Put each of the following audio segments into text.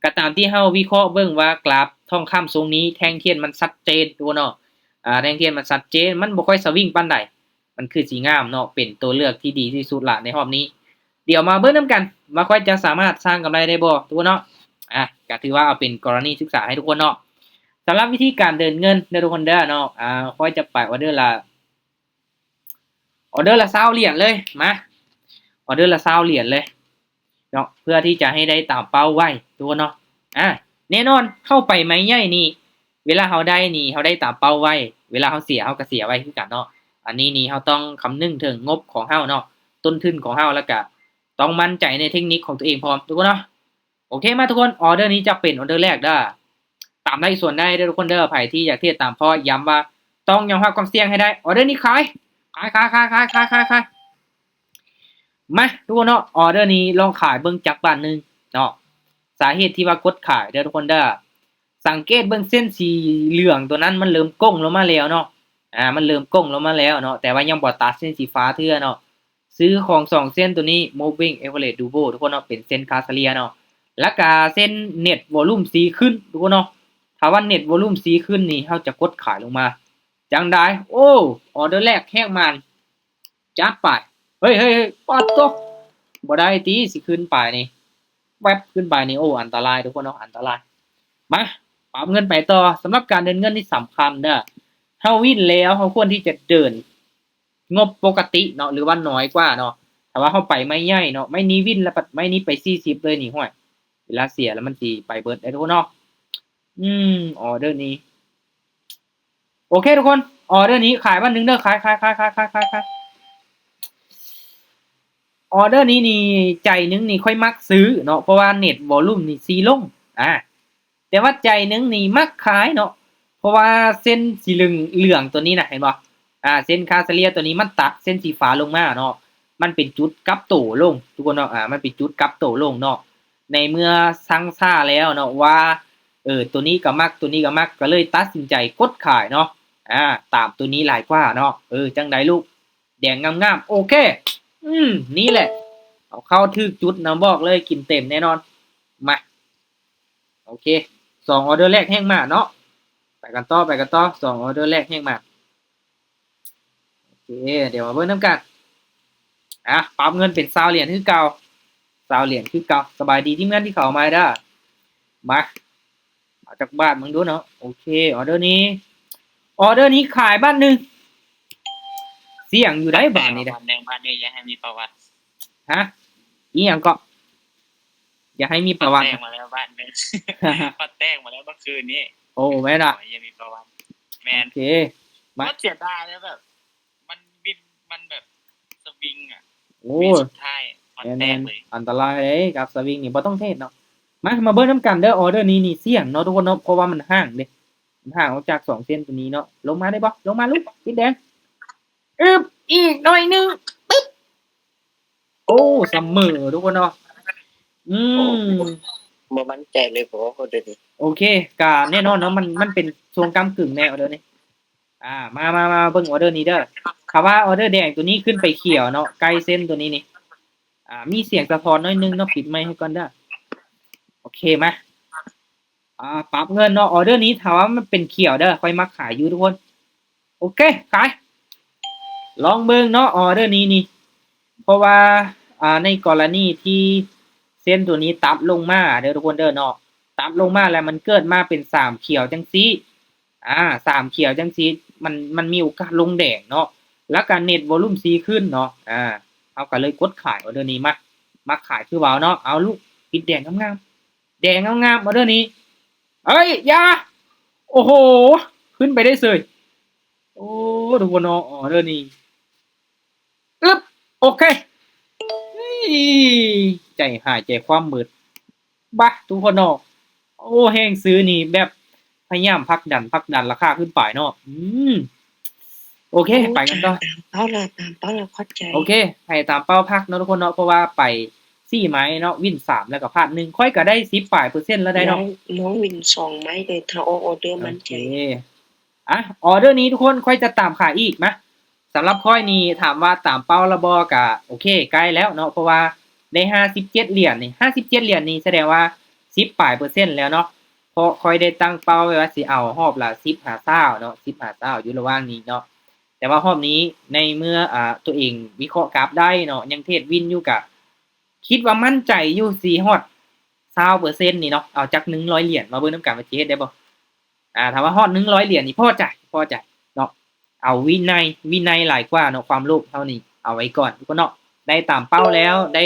ກໍຕາມທີ່ເຮົາວິເຄາະເບິ່ງວ່າກຣາຟທອງຄຳຊົງນີ້ ແທ່ງທຽນມັນຊັດເຈນ ທຸກຄົນເນາະ. ອາ ແທ່ງທຽນມັນຊັດເຈນ ມັນບໍ່ຄ່ອຍສະວິງປານໃດ ມັນຄືຊິງາມເນາະ ເປັນຕົວເລືອກທີ່ດີທີ່ສຸດລະໃນຮອບນີ້. ດຽວມາເບິ່ງນຳກັນວ່າຂ້ອຍຈະສາມາດສ້າງກຳໄລໄດ້ບໍ່ ທຸກຄົນເນາະ. ອາ ກໍຖືວ່າເອົາເປັນກໍລະນີສຶກສາໃຫ້ທຸກຄົນເນາະ. ສຳລັບວິທີການເດີນເງິນເດີ ທຸກຄົນເດີເນາະ. ອາ ຂ້ອຍຈະໄປອໍເດີລະ ອໍເດີລະຊາວຫຼຽນເລີຍ ມາ ອໍເດີລະຊາວຫຼຽນເລີຍເນາະ ເພື່ອທີ່ຈະໃຫ້ໄດ້ຕາມເປົ້າໄວ ທຸກຄົນເນາະ. ອາ ແນ່ນອນ ເຮົາໄປໄມ້ໃຫຍ່ນີ້ ເວລາເຮົາໄດ້ນີ້ ເຮົາໄດ້ຕາມເປົ້າໄວ ເວລາເຮົາເສຍ ເຮົາກໍເສຍໄວຄືກັນເນາະ. ອັນນີ້ນີ້ ເຮົາຕ້ອງຄຳນຶງເຖິງງົບຂອງເຮົາເນາະ ຕົ້ນທຶນຂອງເຮົາ ແລ້ວກະຕ້ອງໝັ້ນໃຈໃນເທັກນິກຂອງຕົວເອງພ້ອມ ທຸກຄົນເນາະ. ໂອເຄ ມາທຸກຄົນ ອໍເດີນີ້ຈະເປັນອໍເດີແລກເດີ້ ຕາມໄດ້ສ່ວນໄດ້ເດີ້ ທຸກຄົນເດີ້. ໃຜທີ່ຢາກເທຣດຕາມພອດ ຢ້ຳວ່າຕ້ອງຍອມຮັບຄວາມສ່ຽງໃຫ້ໄດ້. ອໍເດີນີ້ຂາຍ ຂາຍ ຂາຍ ຂາຍ ມາ ທຸກຄົນເນາະ ອໍເດີນີ້ລອງຂາຍເບິ່ງຈັກບາດໜຶ່ງເນາະ. ສາເຫດທີ່ວ່າກົດຂາຍເດີ້ ທຸກຄົນເດີ້ ສັງເກດເບິ່ງເສັ້ນສີເຫຼືອງຕົວນັ້ນ ມັນເລີ່ມໂກ່ງລົງມາແລ້ວເນາະ. ອາ ມັນເລີ່ມໂກ່ງລົງມາແລ້ວເນາະ ແຕ່ວ່າຍັງບໍ່ຕັດເສັ້ນສີຟ້າເທື່ອເນາະ. ຊື້ຂອງສອງເສັ້ນຕົວນີ້ Moving Average Double ທຸກຄົນເນາະ ເປັນເສັ້ນຄ່າສະເລ່ຍເນາະ ແລ້ວກະເສັ້ນ Net Volume ສີຂຶ້ນ ທຸກຄົນເນາະ. ຖ້າວ່າ Net Volume ສີຂຶ້ນນີ້ ເຮົາຈະກົດຂາຍລົງມາ. ຈັ່ງໃດ ໂອ້ ອໍເດີແລກແຮກມານ ຈັດໄປ. ເຮີ້ຍ ເຮີ້ຍ ເຮີ້ຍ ປາດໂທ້ ບໍ່ໄດ້ຕິ ຊິຂຶ້ນໄປນີ້ ແວັບຂຶ້ນໄປນີ້ ໂອ້ ອັນຕະລາຍ ທຸກຄົນເນາະ ອັນຕະລາຍ. ມາ ປັບເງິນໄປຕໍ່. ສຳລັບການເດີນເງິນນີ້ສຳຄັນເດີ້ ເຮົາວິນແລ້ວ ເຮົາຄວນທີ່ຈະເດີນ ງົບປົກກະຕິເນາະ ຫຼືວ່ານ້ອຍກວ່າເນາະ. ຖ້າວ່າເຮົາໄປໄມ້ໃຫຍ່ເນາະ ໄມ້ນີ້ວິນແລ້ວ ບັດໄມ້ນີ້ໄປສີ່ສິບເລີຍນີ້ ຫ້ວຍ ເວລາເສຍແລ້ວມັນຊິໄປເບິດເດ້ ທຸກຄົນເນາະ. ອືມ ອໍເດີນີ້ ໂອເຄ ທຸກຄົນ ອໍເດີນີ້ຂາຍບາດໜຶ່ງເດີ້ ຂາຍ ຂາຍ ຂາຍ ຂາຍ ຂາຍ ຂາຍ. ອໍເດີນີ້ນີ້ ໃຈໜຶ່ງນີ້ຂ້ອຍມັກຊື້ເນາະ ເພາະວ່າ Net Volume ນີ້ສີລົງ ອາ ແຕ່ວ່າໃຈໜຶ່ງນີ້ມັກຂາຍເນາະ ເພາະວ່າເສັ້ນສີເຫຼືອງ ເຫຼືອງຕົວນີ້ນະ ເຫັນບໍ່? ອາ ເສັ້ນຄ່າສະເລ່ຍຕົວນີ້ມັນຕັດເສັ້ນສີຟ້າລົງມາເນາະ ມັນເປັນຈຸດກັບໂຕລົງ ທຸກຄົນເນາະ. ອາ ມັນເປັນຈຸດກັບໂຕລົງເນາະ ໃນເມື່ອຊັງຊ້າແລ້ວເນາະ ວ່າ ເອີ ຕົວນີ້ກໍມັກ ຕົວນີ້ກໍມັກ ກໍເລີຍຕັດສິນໃຈກົດຂາຍເນາະ. ອາ ຕາມຕົວນີ້ຫຼາຍກວ່າເນາະ. ເອີ ຈັ່ງໃດລູກ ແດງງາມໆ ໂອເຄ ອືມ ນີ້ແຫຼະ ເອົາເຂົ້າຖືກຈຸດນະ ບອກເລີຍ ກິນເຕັມແນ່ນອນ. ມາ ໂອເຄ ສອງອໍເດີແລກແຮກມາເນາະ ໄປກັນຕໍ່ ໄປກັນຕໍ່ ສອງອໍເດີແລກແຮກມາ. ໂອເຄ ດຽວມາເບິ່ງນຳກັນ. ອາ ປັບເງິນເປັນຊາວຫຼຽນຄືເກົ່າ ຊາວຫຼຽນຄືເກົ່າ. ສະບາຍດີທີມງານທີ່ເຂົ້າມາເດີ້ ມາ ເອົາຈັກບາດເບິ່ງດູເນາະ. ໂອເຄ ອໍເດີນີ້ ອໍເດີນີ້ຂາຍບາດໜຶ່ງ ສ່ຽງຢູ່ໃດ໋ບາດນີ້ເດ້ ບາດໜຶ່ງ ບາດນີ້ ຢ່າໃຫ້ມີປະຫວັດ. ຮະ ອີ່ຫຍັງເກາະ? ຢ່າໃຫ້ມີປະຫວັດ ແຕກມາແລ້ວບາດໜຶ່ງ ພອດແຕກມາແລ້ວເມື່ອຄືນນີ້. ໂອ້ ແມ່ນອະ ຢ່າມີປະຫວັດ. ແມ່ນ ໂອເຄ ມາ ໂຄດເສຍດາຍເລີຍ ແບບ ມັນວິນ ມັນແບບສະວິງອະ ໂອ້ ວິນສຸດທ້າຍ ພອດແຕກເລີຍ. ອັນຕະລາຍເດ້ ກັບສະວິງນີ້ບໍ່ຕ້ອງເທຣດເນາະ. ມາ ມາເບິ່ງນຳກັນເດີ້ ອໍເດີນີ້ນີ້ສ່ຽງເນາະ ທຸກຄົນເນາະ ເພາະວ່າມັນຫ່າງເດ້ ມັນຫ່າງອອກຈາກສອງເສັ້ນຕົວນີ້ເນາະ. ລົງມາໄດ້ບໍ່? ລົງມາລູກ ຕິດແດງ ອຶບ ອີກໜ້ອຍໜຶ່ງ ປຶບ ໂອ້ ສະເໝີ ທຸກຄົນເນາະ. ອືມ ບໍ່ໝັ້ນໃຈເລີຍ ເພາະວ່າອໍເດີນີ້ ໂອເຄ ກະແນ່ນອນເນາະ ມັນ ມັນເປັນຊ່ວງກ້ຳກຶ່ງແນ່ ອໍເດີນີ້. ອາ ມາ ມາ ມາເບິ່ງອໍເດີນີ້ເດີ້ ຖ້າວ່າອໍເດີແດງຕົວນີ້ຂຶ້ນໄປຂຽວເນາະ ໃກ້ເສັ້ນຕົວນີ້ນີ້ ອາ ມີສຽງສະທ້ອນໜ້ອຍໜຶ່ງເນາະ ປິດໄມໃຫ້ກ່ອນເດີ້. ໂອເຄ ມາ ອາ ປັບເງິນເນາະ ອໍເດີນີ້ ຖ້າວ່າມັນເປັນຂຽວເດີ້ ຂ້ອຍມັກຂາຍຢູ່ ທຸກຄົນ. ໂອເຄ ຂາຍ ລອງເບິ່ງເນາະ ອໍເດີນີ້ນີ້ ເພາະວ່າ ອາ ໃນກໍລະນີທີ່ເສັ້ນຕົວນີ້ຕັດລົງມາເດີ້ ທຸກຄົນເດີ້ເນາະ ຕັດລົງມາແລ້ວມັນເກີດມາເປັນສາມຂຽວຈັ່ງຊີ້ ອາ ສາມຂຽວຈັ່ງຊີ້ ມັນ ມັນມີໂອກາດລົງແດງເນາະ ແລ້ວກໍ Net Volume ສີຂຶ້ນເນາະ. ອາ ເຮົາກໍເລີຍກົດຂາຍ ອໍເດີນີ້ ມາ ມາຂາຍຄືເວົ້າເນາະ. ເອົາລູກ ປິດແດງງາມໆ ແດງງາມໆ ອໍເດີນີ້ ເອີຍ ຢ່າ ໂອ້ໂຫ ຂຶ້ນໄປໄດ້ເສີຍ. ໂອ້ ທຸກຄົນເນາະ ອໍເດີນີ້ ອຶບ ໂອເຄ ນີ້ ໃຈຫາຍໃຈຄວ່ຳເບິດ ບາ ທຸກຄົນເນາະ. ໂອ້ ແຮງຊື້ນີ້ແບບພະຍາຍາມຜັກດັນ ຜັກດັນລາຄາຂຶ້ນໄປເນາະ. ອືມ ໂອເຄ ໂອ້ ໄປກັນຕໍ່ ຕາມເປົ້າລະ ຕາມເປົ້າລະ ຂອບໃຈ. ໂອເຄ ໃຫ້ຕາມເປົ້າພັກເນາະ ທຸກຄົນເນາະ ເພາະວ່າໄປສີ່ໄມ້ເນາະ ວິນສາມ ແລ້ວກໍພາດໜຶ່ງ ຂ້ອຍກໍໄດ້ສິບປາຍເປີເຊັນແລ້ວໄດ໋ເນາະ. ນ້ອງ ນ້ອງວິນສອງໄມ້ເລີຍ ຖ້າອອກອໍເດີໝັ້ນໃຈ. ໂອເຄ ອາ ອໍເດີນີ້ທຸກຄົນ ຂ້ອຍຈະຕາມຂາຍອີກ ມາ. ສຳລັບຂ້ອຍນີ້ ຖາມວ່າຕາມເປົ້າລະບໍ່ ກະໂອເຄ ໃກ້ແລ້ວເນາະ ເພາະວ່າໄດ້ຫ້າສິບເຈັດຫຼຽນນີ້ ຫ້າສິບເຈັດຫຼຽນນີ້ ສະແດງວ່າ ສິບປາຍເປີເຊັນແລ້ວເນາະ ເພາະຂ້ອຍໄດ້ຕັ້ງເປົ້າໄວ້ວ່າຊິເອົາຮອບລະສິບຫາຊາວເນາະ ສິບຫາຊາວ ຢູ່ລະຫວ່າງນີ້ເນາະ ແຕ່ວ່າຮອບນີ້ໃນເມື່ອ ອ່າ ຕົວເອງວິເຄາະກຣາຟໄດ້ເນາະ ຍັງເທຣດວິນຢູ່ ກະຄິດວ່າໝັ້ນໃຈຢູ່ ຊິຮອດຊາວເປີເຊັນນີ້ເນາະ ເອົາຈັກໜຶ່ງຮ້ອຍຫຼຽນ ມາເບິ່ງນຳກັນວ່າຊິເຮັດໄດ້ບໍ່. ອ່າ ຖ້າວ່າຮອດໜຶ່ງຮ້ອຍຫຼຽນນີ້ ພໍໃຈ ພໍໃຈເນາະ ເອົາວິໄນ ວິໄນຫຼາຍກວ່າເນາະ ຄວາມໂລບເຮົານີ້ເອົາໄວ້ກ່ອນທຸກຄົນເນາະ ໄດ້ຕາມເປົ້າແລ້ວ ໄດ້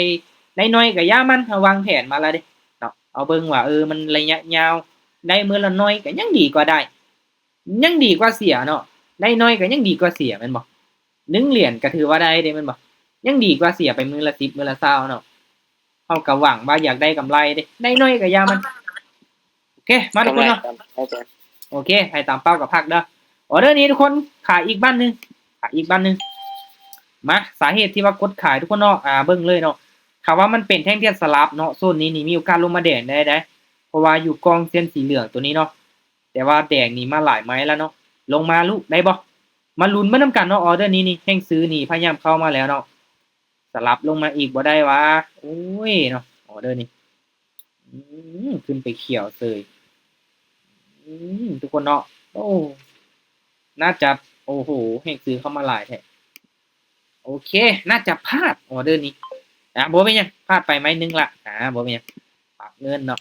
ໄດ້ໜ້ອຍກະຢ່າມັນ ເຮົາວາງແຜນມາແລ້ວເດ້ເນາະ ເອົາເບິ່ງວ່າ ເອີ ມັນໄລຍະຍາວ ໄດ້ມື້ລະໜ້ອຍກະຍັງດີກວ່າໄດ້ ຍັງດີກວ່າເສຍເນາະ ໄດ້ໜ້ອຍກະຍັງດີກວ່າເສຍແມ່ນບໍ່? ໜຶ່ງຫຼຽນກະຖືວ່າໄດ້ເດ້ແມ່ນບໍ່? ຍັງດີກວ່າເສຍໄປມື້ລະສິບ ມື້ລະຊາວເນາະ ເຮົາກະຫວັງວ່າຢາກໄດ້ກຳໄລເດ້ ໄດ້ໜ້ອຍກະຢ່າມັນ. ໂອເຄ ມາທຸກຄົນເນາະ ໂອເຄ ໃຫ້ຕາມເປົ້າກະພັກເດີ ອໍເດີນີ້ທຸກຄົນ ຂາຍອີກບາດໜຶ່ງ ຂາຍອີກບາດໜຶ່ງ ມາ ສາເຫດທີ່ວ່າກົດຂາຍທຸກຄົນເນາະ ອ່າ ເບິ່ງເລີຍເນາະ ຖ້າວ່າມັນເປັນແທ່ງທຽນສະຫຼັບເນາະ ໂຊນນີ້ນີ້ມີໂອກາດລົງມາແດງໄດ້ເດ້ ເພາະວ່າຢູ່ກ່ອງເສັ້ນສີເຫຼືອງໂຕນີ້ເນາະ ແຕ່ວ່າແດງນີ້ມາຫຼາຍໄມ້ແລ້ວເນາະ ລົງມາລູກ ໄດ້ບໍ່? ມາລຸ້ນເບິ່ງນຳກັນເນາະ ອໍເດີນີ້ນີ້ ແຮງຊື້ນີ້ພະຍາຍາມເຂົ້າມາແລ້ວເນາະ ສະຫຼັບລົງມາອີກບໍ່ໄດ້ຫວາ? ໂອ້ຍເນາະ ອໍເດີນີ້ ອືມ ຂຶ້ນໄປຂຽວເສີຍ ອືມ ທຸກຄົນເນາະ ໂອ້ ໜ້າຈະ ໂອ້ໂຫ ແຮງຊື້ເຂົ້າມາຫຼາຍແທ້ ໂອເຄ ໜ້າຈະພາດອໍເດີນີ້ ອ່າ ບໍ່ເປັນຫຍັງ ພາດໄປໄມ້ໜຶ່ງລະ ອ່າ ບໍ່ເປັນຫຍັງ ປັບເງິນເນາະ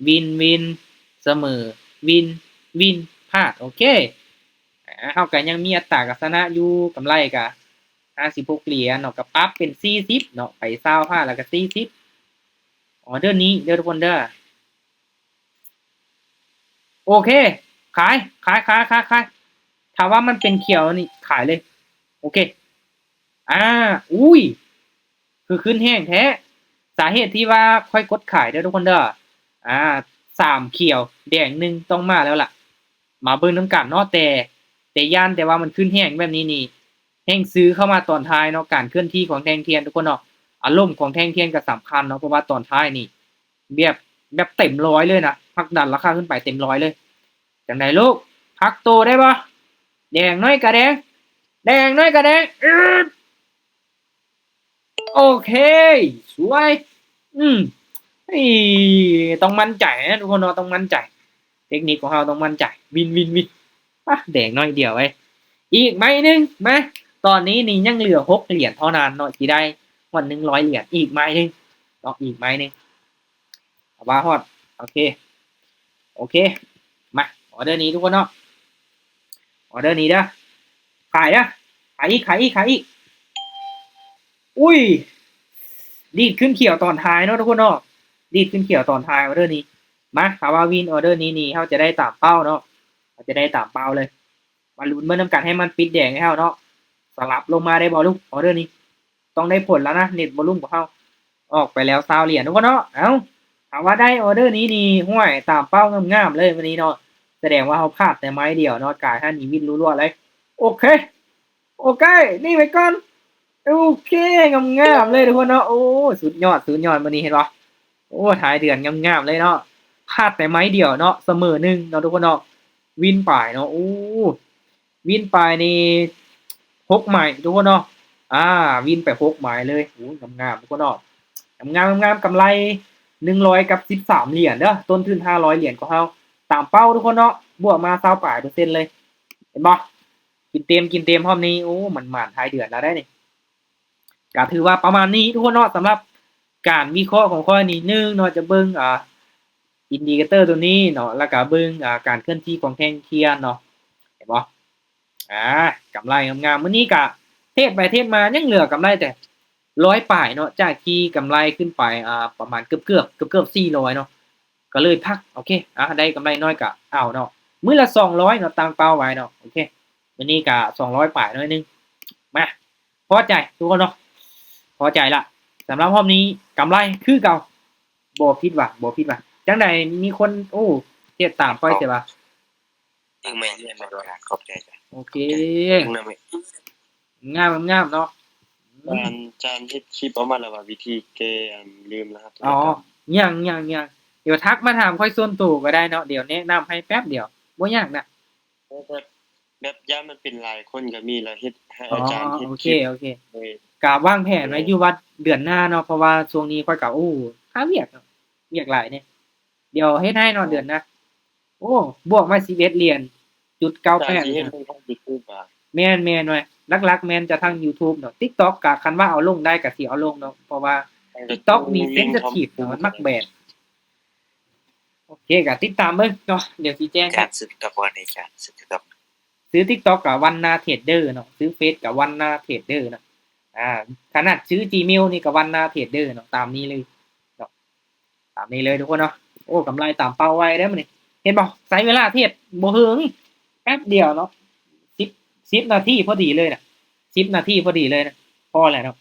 ວິນ ວິນ ສະເໝີ ວິນ ວິນ ພາດ ໂອເຄ ອ່າ ເຮົາກະຍັງມີອັດຕາກາຊະນະຢູ່ ກຳໄລກະຫ້າສິບຫົກຫຼຽນເນາະ ກະປັບເປັນສີ່ສິບເນາະ ໄປຊາວ ພາດລະກະສີ່ສິບ ອໍເດີນີ້ເດີທຸກຄົນເດີ ໂອເຄ ຂາຍ ຂາຍ ຂາຍ ຂາຍ ຂາຍ ຖ້າວ່າມັນເປັນຂຽວນີ້ຂາຍເລີຍ ໂອເຄ ອ່າ ອຸ້ຍ ຄືຂຶ້ນແຮງແທ້ ສາເຫດທີ່ວ່າຂ້ອຍກົດຂາຍເດີທຸກຄົນເດີ ອ່າ ສາມຂຽວແດງໜຶ່ງຕ້ອງມາແລ້ວລະ ມາເບິ່ງນຳກັນເນາະ ແຕ່ ແຕ່ຢ້ານແຕ່ວ່າມັນຂຶ້ນແຮງແບບນີ້ນີ້ ແຮງຊື້ເຂົ້າມາຕອນທ້າຍເນາະ ການເຄື່ອນທີ່ຂອງແທ່ງທຽນທຸກຄົນເນາະ ອາລົມຂອງແທ່ງທຽນກະສຳຄັນເນາະ ເພາະວ່າຕອນທ້າຍນີ້ ແບບ ແບບເຕັມຮ້ອຍເລີຍນະ ຜັກດັນລາຄາຂຶ້ນໄປເຕັມຮ້ອຍເລີຍ ຈັ່ງໃດລູກ ພັກໂຕໄດ້ບໍ່? ແດງໜ້ອຍກະແດງ ແດງໜ້ອຍກະແດງ ອືດ ໂອເຄ ສວຍ ອືມ ເອີຍ ຕ້ອງໝັ້ນໃຈນະທຸກຄົນເນາະ ຕ້ອງໝັ້ນໃຈ ເຕັກນິກຂອງເຮົາຕ້ອງໝັ້ນໃຈ ວິນ ວິນ ວິນ ປະ ແດງໜ້ອຍດຽວເວີຍ ອີກໄມ້ໜຶ່ງ ມາ ຕອນນີ້ນີ້ຍັງເຫຼືອຫົກຫຼຽນເທົ່ານັ້ນເນາະ ຊິໄດ້ຮອດໜຶ່ງຮ້ອຍຫຼຽນ ອີກໄມ້ໜຶ່ງເນາະ ອີກໄມ້ໜຶ່ງ ເອົາວ່າຮອດ ໂອເຄ ໂອເຄ ມາ ອໍເດີນີ້ທຸກຄົນເນາະ ອໍເດີນີ້ເດີ ຂາຍເດີ ຂາຍອີກ ຂາຍອີກ ຂາຍອີກ ອຸ້ຍ ດີດຂຶ້ນຂຽວຕອນທ້າຍເນາະທຸກຄົນເນາະ ດີດຂຶ້ນຂຽວຕອນທ້າຍ ອໍເດີນີ້ ມາ ຖ້າວ່າວິນ ອໍເດີນີ້ນີ້ ເຮົາຈະໄດ້ຕາມເປົ້າເນາະ ເຮົາຈະໄດ້ຕາມເປົ້າເລີຍ ມາລຸ້ນເບິ່ງນຳກັນ ໃຫ້ມັນປິດແດງໃຫ້ເຮົາເນາະ ສະຫຼັບລົງມາໄດ້ບໍ່ລູກ ອໍເດີນີ້ ຕ້ອງໄດ້ຜົນແລ້ວນະ ເນັດວໍລຸມຂອງເຮົາ ອອກໄປແລ້ວຊາວຫຼຽນທຸກຄົນເນາະ ເອົ້າ ຖ້າວ່າໄດ້ອໍເດີນີ້ນີ້ ຫ້ວຍ ຕາມເປົ້າງາມໆເລີຍມື້ນີ້ເນາະ ສະແດງວ່າເຮົາພາດແຕ່ໄມ້ດຽວເນາະ ກາຍຫັ້ນອີວິດລົວໆເລີຍ ໂອເຄ ໂອເຄ ນີ້ໄວ້ກ່ອນ ໂອເຄ ງາມໆເລີຍທຸກຄົນເນາະ ໂອ້ ສຸດຍອດ ສຸດຍອດ ມື້ນີ້ເຫັນບໍ່ ໂອ້ ທ້າຍເດືອນງາມໆເລີຍເນາະ ພາດແຕ່ໄມ້ດຽວເນາະ ສະເໝີໜຶ່ງເນາະທຸກຄົນເນາະ ວິນໄປເນາະ ໂອ້ ວິນໄປນີ້ຫົກໄມ້ທຸກຄົນເນາະ ອ່າ ວິນໄປຫົກໄມ້ເລີຍ ໂອ້ ງາມໆທຸກຄົນເນາະ ງາມໆ ງາມໆ ກຳໄລໜຶ່ງຮ້ອຍກັບສິບສາມຫຼຽນເດີ ຕົ້ນທຶນຫ້າຮ້ອຍຫຼຽນຂອງເຮົາ ຕາມເປົ້າທຸກຄົນເນາະ ບວກມາຊາວປາຍເປີເຊັນເລີຍ ເຫັນບໍ່? ກິນເຕັມ ກິນເຕັມຮອບນີ້ ໂອ້ ໝານໆ ທ້າຍເດືອນແລ້ວໄດ໋ນີ້ ກະຖືວ່າປະມານນີ້ທຸກຄົນເນາະ ສຳລັບການວິເຄາະຂອງຂ້ອຍນີ້ ໜຶ່ງເນາະ ຈະເບິ່ງ ອ່າ ອິນດິເຄເຕີໂຕນີ້ເນາະ ແລ້ວກະເບິ່ງ ອ່າ ການເຄື່ອນທີ່ຂອງແທ່ງທຽນເນາະ ເຫັນບໍ່? ອ່າ ກຳໄລງາມໆ ມື້ນີ້ກະເທຣດໄປເທຣດມາ ຍັງເຫຼືອກຳໄລແຕ່ຮ້ອຍປາຍເນາະ ຈາກທີ່ກຳໄລຂຶ້ນໄປ ອ່າ ປະມານເກືອບໆ ເກືອບໆ ສີ່ຮ້ອຍເນາະ ກະເລີຍພັກ ໂອເຄ ອ່າ ໄດ້ກຳໄລນ້ອຍກະເອົາເນາະ ມື້ລະສອງຮ້ອຍເນາະ ຕັ້ງເປົ້າໄວ້ເນາະ ໂອເຄ ມື້ນີ້ກະສອງຮ້ອຍປາຍໜ້ອຍໜຶ່ງ ມາ ພໍໃຈທຸກຄົນເນາະ ພໍໃຈລະ ສຳລັບຮອບນີ້ກຳໄລຄືເກົ່າ ບໍ່ຜິດຫວັງ ບໍ່ຜິດຫວັງ ຈັ່ງໃດມີຄົນ ໂອ້ ເຮັດຕາມຂ້ອຍເສຍວ່າ ຍິງໃໝ່ເລື້ອຍແມ່ນວ່າ ຂອບໃຈຈ້ະ ໂອເຄ ຍິງນຳ ງາມ ງາມເນາະ ອືມ ຈານ ຈານເຮັດຄລິບອອກມາແລ້ວວ່າ ວິທີແກ້ ອັນ ລືມລະຫັດທຸລະກຳ ອໍ ຍັງ ຍັງ ຍັງ ດຽວທັກມາຖາມຂ້ອຍສ່ວນໂຕກໍໄດ້ເນາະ ດຽວແນະນຳໃຫ້ແປັບດຽວ ບໍ່ຍາກນະ ແບບ ແບບ ຢ້ານມັນເປັນຫຼາຍຄົນກໍມີ ແລ້ວເຮັດໃຫ້ອາຈານເຮັດຄລິບ ໂອເຄ ໂອເຄ ໂດຍ ກະວາງແຜນໄວ້ຢູ່ວ່າເດືອນໜ້າເນາະ ເພາະວ່າຊ່ວງນີ້ຂ້ອຍກະ ໂອ້ ຄາວຽກເນາະ ວຽກຫຼາຍເດ້. ດຽວເຮັດໃຫ້ເນາະເດືອນໜ້າ. ໂອ້ ບວກມາສິບເອັດຫຼຽນຈຸດເກົ້າແປດ. ແມ່ນໆ ເວີຍ ຫຼັກໆແມ່ນຈະທາງ YouTube ເນາະ. TikTok ກະຄັນວ່າເອົາລົງໄດ້ກະຊິເອົາລົງເນາະ ເພາະວ່າ TikTok ນີ້ sensitive ເນາະ ມັນມັກແບນ. ໂອເຄ ກະຕິດຕາມເບິ່ງເນາະ ດຽວຊິແຈ້ງໃຫ້. ຊື້ TikTok ກະວັນນາເທຣດເດີເນາະ ຊື້ເຟສກະວັນນາເທຣດເດີເນາະ. ອາ ຂະໜາດຊື້ Gmail ນີ້ກະວັນນາເທຣດເດີເນາະ ຕາມນີ້ເລີຍເນາະ ຕາມນີ້ເລີຍທຸກຄົນເນາະ. ໂອ້ ກຳໄລຕາມເປົ້າໄວ້ເດ້ມື້ນີ້ ເຫັນບໍ່ ໃຊ້ເວລາເທຣດບໍ່ເຖິງ ແປັບດຽວເນາະ ສິບ ສິບນາທີພໍດີເລີຍນະ ສິບນາທີພໍດີເລີຍນະ ພໍແລ້ວເນາະ.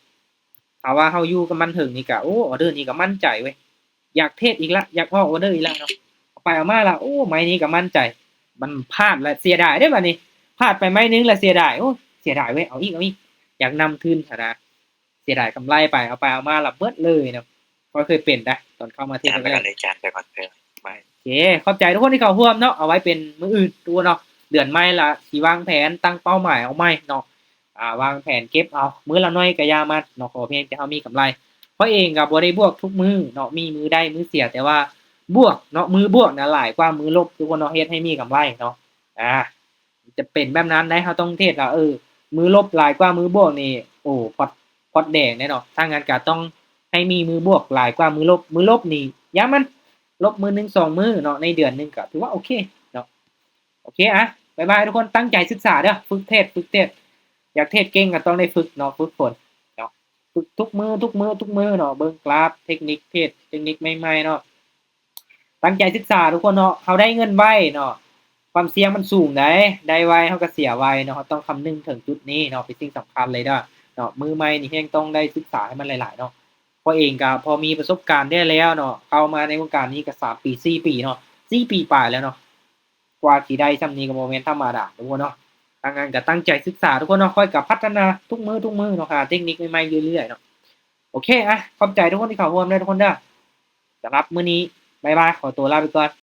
ຖ້າວ່າເຮົາຢູ່ກັບມັນເຖິງນີ້ກະ ໂອ້ ອໍເດີນີ້ກະໝັ້ນໃຈເວີຍ ຢາກເທຣດອີກລະ ຢາກອອກອໍເດີອີກລະເນາະ. ເອົາໄປເອົາມາລະ ໂອ້ ໄມ້ນີ້ກະໝັ້ນໃຈ ມັນພາດລະເສຍດາຍເດ້ບາດນີ້ ພາດໄປໄມ້ໜຶ່ງລະເສຍດາຍ ໂອ້ ເສຍດາຍເວີຍ ເອົາອີກ ເອົາອີກ ຢາກນຳທຶນຫັ້ນນະ ເສຍດາຍກຳໄລໄປ ເອົາໄປເອົາມາລະເບິດເລີຍເນາະ. ຂ້ອຍເຄີຍເປັນໄດ໋ ຕອນເຂົ້າມາເທຣດແລກໆ. ໂອເຄ ຂອບໃຈທຸກຄົນທີ່ເຂົ້າຮ່ວມເນາະ ເອົາໄວ້ເປັນມື້ອື່ນທຸກຄົນເນາະ. ເດືອນໃໝ່ລະຊິວາງແຜນ ຕັ້ງເປົ້າໝາຍເອົາໃໝ່ເນາະ ອາ ວາງແຜນເກັບເອົາ ມື້ລະໜ້ອຍກະຢ່າມັນເນາະ ຂໍພຽງແຕ່ເຮົາມີກຳໄລ. ຂ້ອຍເອງກະບໍ່ໄດ້ບວກທຸກມື້ເນາະ ມີມື້ໄດ້ມື້ເສຍ ແຕ່ວ່າບວກເນາະ ມື້ບວກນະຫຼາຍກວ່າມື້ລົບທຸກຄົນເນາະ ເຮັດໃຫ້ມີກຳໄລເນາະ. ອາ ຈະເປັນແບບນັ້ນໄດ໋ ເຮົາຕ້ອງເທຣດວ່າ ເອີ ມື້ລົບຫຼາຍກວ່າມື້ບວກນີ້ ໂອ້ ພອດ ພອດແດງແດ່ເນາະ. ຖ້າງນັ້ນກະຕ້ອງໃຫ້ມີມື້ບວກຫຼາຍກວ່າມື້ລົບ ມື້ລົບນີ້ຢ່າມັນ ລົບມື້ໜຶ່ງສອງມື້ເນາະ ໃນເດືອນໜຶ່ງກະຖືວ່າໂອເຄເນາະ. ໂອເຄ ອະ ບາຍບາຍທຸກຄົນ ຕັ້ງໃຈສຶກສາເດີ ຝຶກເທຣດ ຝຶກເທຣດ ຢາກເທຣດເກັ່ງກະຕ້ອງໄດ້ຝຶກເນາະ ຝຶກຝົນເນາະ ຝຶກທຸກມື້ ທຸກມື້ ທຸກມື້ເນາະ ເບິ່ງກຣາຟ ເທັກນິກເທຣດ ເທັກນິກໃໝ່ໆເນາະ. ຕັ້ງໃຈສຶກສາທຸກຄົນເນາະ ເຮົາໄດ້ເງິນໄວເນາະ ຄວາມສ່ຽງມັນສູງໃດ໋ ໄດ້ໄວເຮົາກະເສຍໄວເນາະ. ເຮົາຕ້ອງຄຳນຶງເຖິງຈຸດນີ້ເນາະ ເປັນສິ່ງສຳຄັນເລີຍເດີເນາະ. ມື້ໃໝ່ນີ້ແຮງຕ້ອງໄດ້ສຶກສາໃຫ້ມັນຫຼາຍໆເນາະ. ຂ້ອຍເອງກະພໍມີປະສົບການແດ່ແລ້ວເນາະ ເຂົ້າມາໃນວົງການນີ້ກະສາມປີ ສີ່ປີເນາະ ສີ່ປີປາຍແລ້ວເນາະ. ກວ່າຊິໄດ້ຊ່ຳນີ້ກະບໍ່ແມ່ນທຳມະດາທຸກຄົນເນາະ. ທາງນັ້ນກະຕັ້ງໃຈສຶກສາທຸກຄົນເນາະ ຂ້ອຍກະພັດທະນາທຸກມື້ ທຸກມື້ເນາະ ຫາເທັກນິກໃໝ່ໆຢູ່ເລື້ອຍເນາະ. ໂອເຄ ອະ ຂອບໃຈທຸກຄົນທີ່ເຂົ້າຮ່ວມເດີທຸກຄົນເດີ. ສຳລັບມື້ນີ້ ບາຍບາຍ ຂໍຕົວລາໄປກ່ອນ.